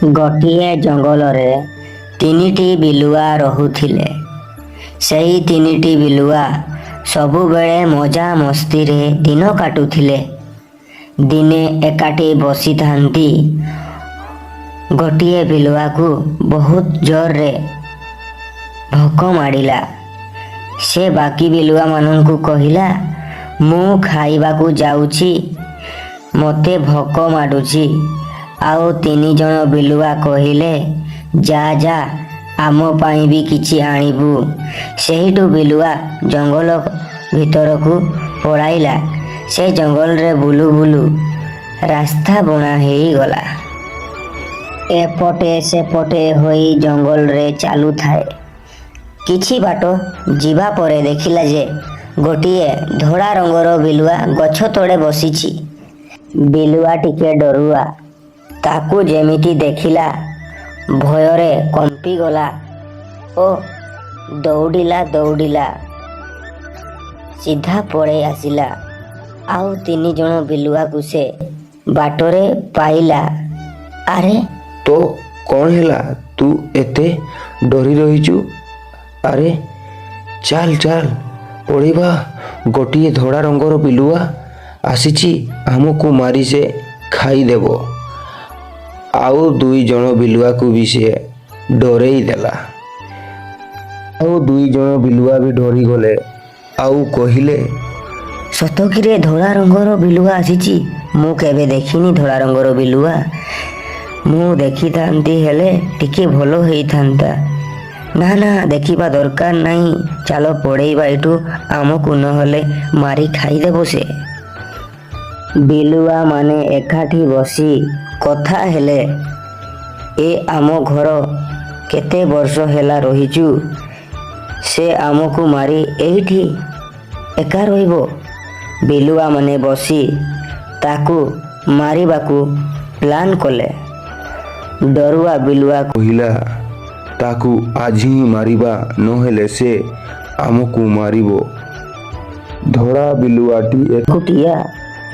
ଗୋଟିଏ ଜଙ୍ଗଲରେ ତିନିଟି ବିଲୁଆ ରହୁଥିଲେ। ସେହି ତିନିଟି ବିଲୁଆ ସବୁବେଳେ ମଜାମସ୍ତିରେ ଦିନ କାଟୁଥିଲେ। ଦିନେ ଏକାଠି ବସିଥାନ୍ତି, ଗୋଟିଏ ବିଲୁଆକୁ ବହୁତ ଜୋରରେ ଭୋକ ମାଡ଼ିଲା। ସେ ବାକି ବିଲୁଆମାନଙ୍କୁ କହିଲା, "ମୁଁ ଖାଇବାକୁ ଯାଉଛି, ମୋତେ ଭୋକ ମାଡ଼ୁଛି।" ଆଉ ତିନି ଜଣ ବିଲୁଆ କହିଲେ, "ଯା ଯା, ଆମ ପାଇଁ ବି କିଛି ଆଣିବୁ।" ସେଇଠୁ ବିଲୁଆ ଜଙ୍ଗଲ ଭିତରକୁ ପଳାଇଲା। ସେ ଜଙ୍ଗଲରେ ବୁଲୁ ବୁଲୁ ରାସ୍ତା ବଣା ହେଇଗଲା। ଏପଟେ ସେପଟେ ହୋଇ ଜଙ୍ଗଲରେ ଚାଲୁଥାଏ। କିଛି ବାଟ ଯିବା ପରେ ଦେଖିଲା ଯେ ଗୋଟିଏ ଧଳା ରଙ୍ଗର ବିଲୁଆ ଗଛ ତଳେ ବସିଛି। ବିଲୁଆ ଟିକେ ଡରୁଆ। ତାକୁ ଯେମିତି ଦେଖିଲା, ଭୟରେ କମ୍ପିଗଲା ଓ ଦୌଡ଼ିଲା ଦୌଡ଼ିଲା ସିଧା ପଳେଇ ଆସିଲା। ଆଉ ତିନି ଜଣ ବିଲୁଆକୁ ସେ ବାଟରେ ପାଇଲା। "ଆରେ, ତୋ କ'ଣ ହେଲା? ତୁ ଏତେ ଡରି ରହିଛୁ? ଆରେ ଚାଲ ଚାଲ, ପଳେଇବା। ଗୋଟିଏ ଧଳା ରଙ୍ଗର ବିଲୁଆ ଆସିଛି, ଆମକୁ ମାରି ସେ ଖାଇଦେବ।" ଆଉ ଦୁଇ ଜଣ ବିଲୁଆକୁ ବି ସେ ଡରେଇ ଦେଲା। ଆଉ ଦୁଇ ଜଣ ବିଲୁଆ ବି ଡରିଗଲେ ଆଉ କହିଲେ, "ସତକିରେ ଧଳା ରଙ୍ଗର ବିଲୁଆ ଆସିଛି? ମୁଁ କେବେ ଦେଖିନି ଧଳା ରଙ୍ଗର ବିଲୁଆ। ମୁଁ ଦେଖିଥାନ୍ତି ହେଲେ ଟିକେ ଭଲ ହେଇଥାନ୍ତା। ନା ନା, ଦେଖିବା ଦରକାର ନାହିଁ। ଚାଲ ପଳେଇବା ଏଠୁ, ଆମକୁ ନହେଲେ ମାରି ଖାଇଦେବ ସେ।" ବିଲୁଆମାନେ ଏକାଠି ବସି କଥା ହେଲେ, "ଏ ଆମ ଘର କେତେ ବର୍ଷ ହେଲା ରହିଛୁ, ସେ ଆମକୁ ମାରି ଏଇଠି ଏକା ରହିବ?" ବିଲୁଆମାନେ ବସି ତାକୁ ମାରିବାକୁ ପ୍ଲାନ୍ କଲେ। ଡରୁଆ ବିଲୁଆ କହିଲା, "ତାକୁ ଆଜି ହିଁ ମାରିବା, ନହେଲେ ସେ ଆମକୁ ମାରିବ।" ଧଳା ବିଲୁଆଟି ଏକୁଟିଆ।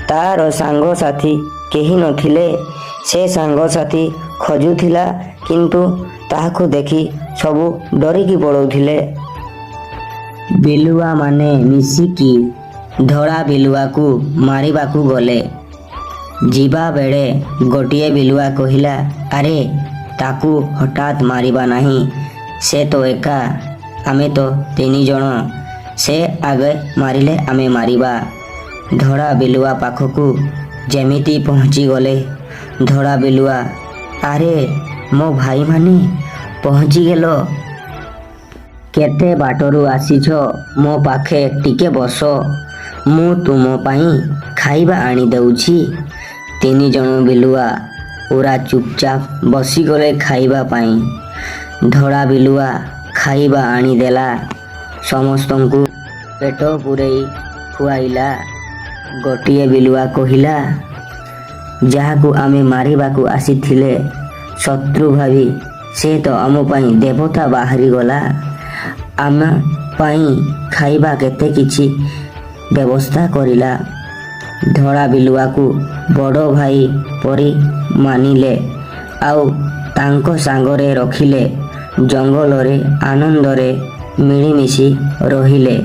ତାର ସାଙ୍ଗସାଥି କେହି ନଥିଲେ। ସେ ସାଙ୍ଗସାଥି ଖୋଜୁଥିଲା, କିନ୍ତୁ ତାହାକୁ ଦେଖି ସବୁ ଡରିକି ପଳଉଥିଲେ। ବିଲୁଆମାନେ ମିଶିକି ଧଳା ବିଲୁଆକୁ ମାରିବାକୁ ଗଲେ। ଯିବା ବେଳେ ଗୋଟିଏ ବିଲୁଆ କହିଲା, "ଆରେ, ତାକୁ ହଠାତ୍ ମାରିବା ନାହିଁ। ସେ ତ ଏକା, ଆମେ ତ ତିନି ଜଣ। ସେ ଆଗେ ମାରିଲେ ଆମେ ମାରିବା।" ଧଳା ବିଲୁଆ ପାଖକୁ ଯେମିତି ପହଞ୍ଚିଗଲେ, ଧଳା ବିଲୁଆ, "ଆରେ ମୋ ଭାଇମାନେ, ପହଞ୍ଚିଗଲ? କେତେ ବାଟରୁ ଆସିଛ? ମୋ ପାଖେ ଟିକେ ବସ, ମୁଁ ତୁମ ପାଇଁ ଖାଇବା ଆଣିଦେଉଛି।" ତିନି ଜଣ ବିଲୁଆ ପୁରା ଚୁପଚାପ ବସିଗଲେ ଖାଇବା ପାଇଁ। ଧଳା ବିଲୁଆ ଖାଇବା ଆଣିଦେଲା, ସମସ୍ତଙ୍କୁ ପେଟ ପୂରେଇ ଖୁଆଇଲା। ଗୋଟିଏ ବିଲୁଆ କହିଲା, "ଯାହାକୁ ଆମେ ମାରିବାକୁ ଆସିଥିଲେ ଶତ୍ରୁ ଭାବି, ସେ ତ ଆମ ପାଇଁ ଦେବତା ବାହାରିଗଲା। ଆମ ପାଇଁ ଖାଇବା କେତେ କିଛି ବ୍ୟବସ୍ଥା କରିଲା।" ଧଳା ବିଲୁଆକୁ ବଡ଼ ଭାଇ ପରି ମାନିଲେ ଆଉ ତାଙ୍କ ସାଙ୍ଗରେ ରଖିଲେ। ଜଙ୍ଗଲରେ ଆନନ୍ଦରେ ମିଳିମିଶି ରହିଲେ।